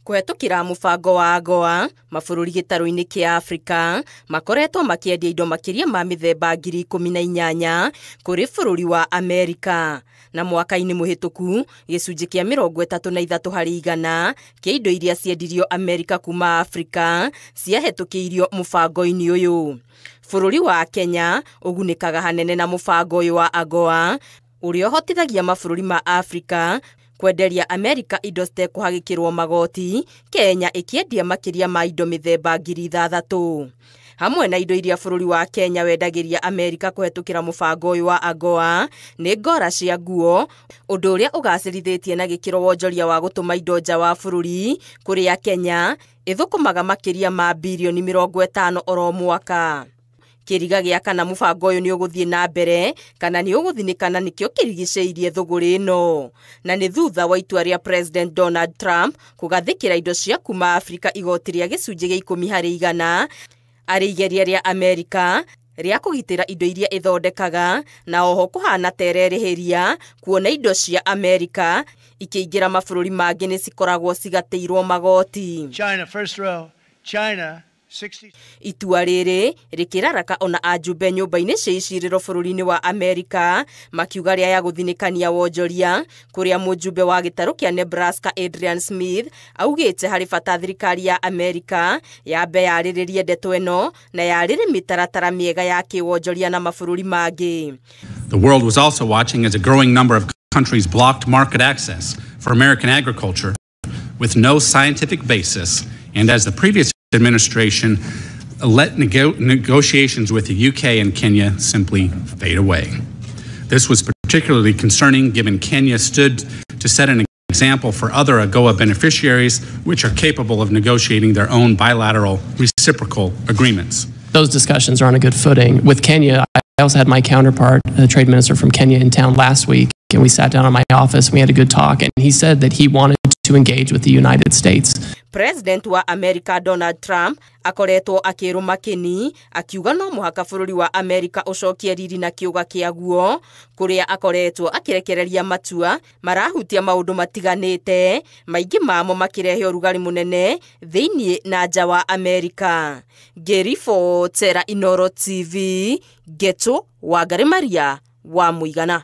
Kũhetũkĩra mũbango wa AGOA, mabũrũri gĩtarũ-inĩ kĩa Afrika makoretwo makĩendia indo makĩria ma mĩthemba 18,000 kũrĩ bũrũri wa Amerika. Na mwaka-inĩ mũhĩtũku, gĩcunjĩ kĩa 33% kĩa indo iria ciendirio Amerika kuma Afrika ciahetũkĩirio mũbango-inĩ ũyũ. Bũrũri wa Kenya ũgunĩkaga hanene na mũbango ũyũ wa AGOA ũrĩa ũhotithagia mabũrũri ma Afrika kwenderia Amerika indo citekũhagĩkĩrwo magoti, Kenya ĩkĩendia makĩria ma indo mĩthemba 6,000. Hamwe na indo iria bũrũri wa Kenya wendagĩria Amerika kũhetũkĩra mũbango ũyũ wa AGOA nĩ ngora cia nguo, ũndũ ũrĩa ũgacĩrithĩtie na gĩkĩro wonjoria wa gũtũma indo nja wa bũrũri kũrĩa Kenya ĩthũkũmaga makĩria ma birioni 50 oro mwaka. Kĩriga gĩa kana mũbango ũyũ nĩ ũgũthiĩ na mbere kana nĩ ũgũthinĩkana nĩkĩo kĩrigicĩirie thũgũrĩ ĩno. Na nĩ thutha wa itua rĩa President Donald Trump kũgathĩkĩra indo cia kuma Afrika igoti rĩa gĩcunjĩ gĩa 10% arĩ igeria rĩa Amerika rĩa kũgitĩra indo iria ĩthondekaga na oho kũhana ta ĩrerĩhĩria kuona indo cia Amerika ikĩingĩra mabũrũri mangĩ nĩ cikoragwo cigatĩirwo magoti. China, first row. China, 60. Itua rĩrĩ rĩkĩraraka ona ajumbe nyũmba-inĩ cia icirĩro bũrũri-inĩ wa Amerika makiuga rĩa ya gũthinĩkania wonjoria kũrĩa mũjumbe wa gĩtarũ kĩa Nebraska Adrian Smith augĩte harĩ bata thirikari ya Amerika yambe yarĩrĩrie ndeto ĩno na yarĩrĩ mĩtaratara mĩega ya kĩwonjoria na mabũrũri mangĩ. The world was also watching as a growing number of countries blocked market access for American agriculture with no scientific basis, and as the previous administration let negotiations with the UK and Kenya simply fade away. This was particularly concerning given Kenya stood to set an example for other AGOA beneficiaries which are capable of negotiating their own bilateral reciprocal agreements. Those discussions are on a good footing. With Kenya, I also had my counterpart, the trade minister from Kenya, in town last week, and we sat down in my office and we had a good talk, and he said that he wanted to engage with the United States. President wa America Donald Trump akoretwo akĩrũma kĩni akiuga no mũhaka bũrũri wa Amerika ũcokie riri na kĩũga kĩaguo kũrĩa akoretwo akĩrekereria matua marahutia maũndũ matiganĩte maingĩ mamo makĩrehe ũrugarĩ mũnene thĩinĩ na nja wa Amerika. Ngĩribotera Inooro TV, Ngeto Wangari Maria wa Mũigana.